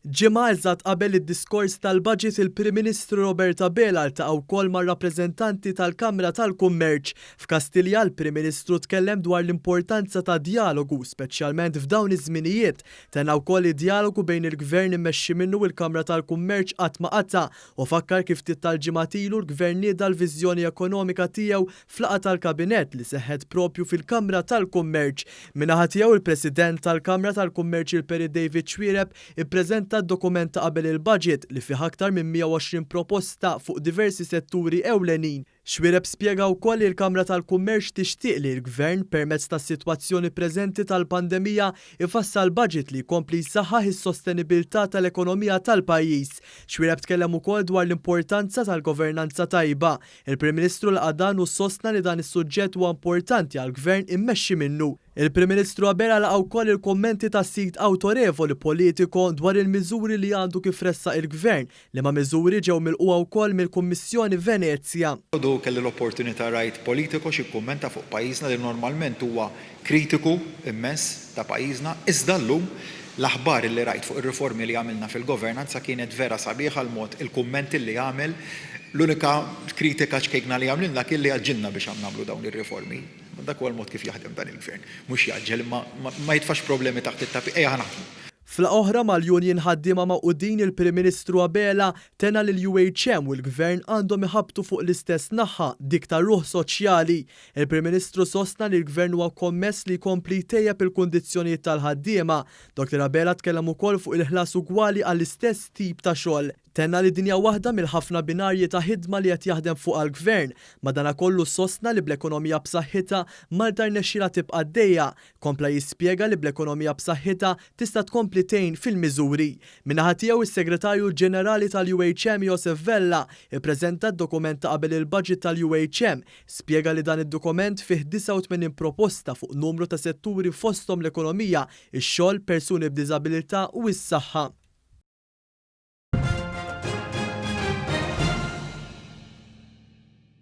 Ġimgħa eżatt qabel id-diskors tal-Budget il-Prim Ministru Robert Abela ltaqa' wkoll mar-rappreżentanti tal-Kamra tal-Kummerċ. F'Kastilja l-Prim Ministru tkellem dwar l-importanza ta' djalogu, speċjalment f'dawn iż-żminijiet. Tenna wkoll li d-djalogu bejn il-Gvern immexxi minnu u l-Kamra tal-Kummerċ qatt ma qata' u fakkar kif ftit tal-ġimgħat ilu l-Gvern nieda l-viżjoni ekonomika tiegħu f'laqgħa tal-Kabinett li seħħet proprju fil-Kamra tal-Kummerċ. Min-naħa tiegħu il-President tal-Kamra tal-Kummerċ il-Perit David Xuereb ippreżenta d-dokument ta' qabel il-Budget li fih aktar minn 120 proposta fuq diversi setturi ewlenin. Xuereb spjega wkoll li l-Kamra tal-Kummerċ tixtieq li l-Gvern, permezz tas-sitwazzjoni preżenti tal-pandemija, ifassal budget li jkompli jsaħħaħ is-sostenibilità tal-ekonomija tal-pajjiż. Xuereb tkellem ukoll dwar l-importanza tal-governanza tajba. Il-Prim Ministru laqa' dan u sostna li dan is-suġġett huwa importanti għall-Gvern immexxi minnu. Il-Prim Ministru Abela laqa' wkoll il-kummenti tas-sit awtorevoli Politico dwar il-miżuri li għandu kif ressaq il-Gvern, liema miżuri ġew milqugħa wkoll mill-Kummissjoni Venezja. Għodu kelli l-opportunità rajt Politico x'ikkummenta fuq pajjiżna li normalment huwa kritiku immens ta' pajjiżna, iżda llum l-aħbar li rajt fuq ir-riformi li għamilna fil-governanza kienet vera sabiħa l-mod il-kummenti li għamel. L-unika kritika ċkejkna li għamlilna kien li għaġġilna biex għam nagħmlu dawn ir-riformi. Dak huwa l-mod kif jaħdem dan il-Gvern. Mhux jgħaġġel imma ma jitfax problemi taħt it-tapit, ejja ħa naħdmu. F'laqgħa oħra mal-Union Ħaddiema Magħqudin il-Prim Ministru Abela tenna li l-UHM u l-Gvern għandhom iħabbtu fuq l-istess naħa, dik tar-ruħ soċjali. Il-Prim Ministru sostna li l-Gvern huwa kommess li jkompli jtejjeb il-kundizzjonijiet tal-ħaddiema. Dottor Abela tkellem ukoll fuq il-ħlas ugwali għall-istess tip ta' xogħol. Tenna li din hija waħda mill-ħafna binarji ta' ħidma li qed jaħdem fuqha l-Gvern. Madanakollu sostna li bl-ekonomija b'saħħitha, Malta rnexxielha tibqa' għaddejja. Kompla jispjega li bl-ekonomija b'saħħitha tista' tkompli tgħin fil-miżuri. Min-naħa tiegħu is-Segretarju Ġenerali tal-UHM Josef Vella ippreżenta d-dokument ta' qabel il-budget tal-UHM. Spjega li dan id-dokument fih 89 proposta fuq numru ta' setturi fosthom l-ekonomija, ix-xogħol, persuni b'diżabilità u s-saħħa.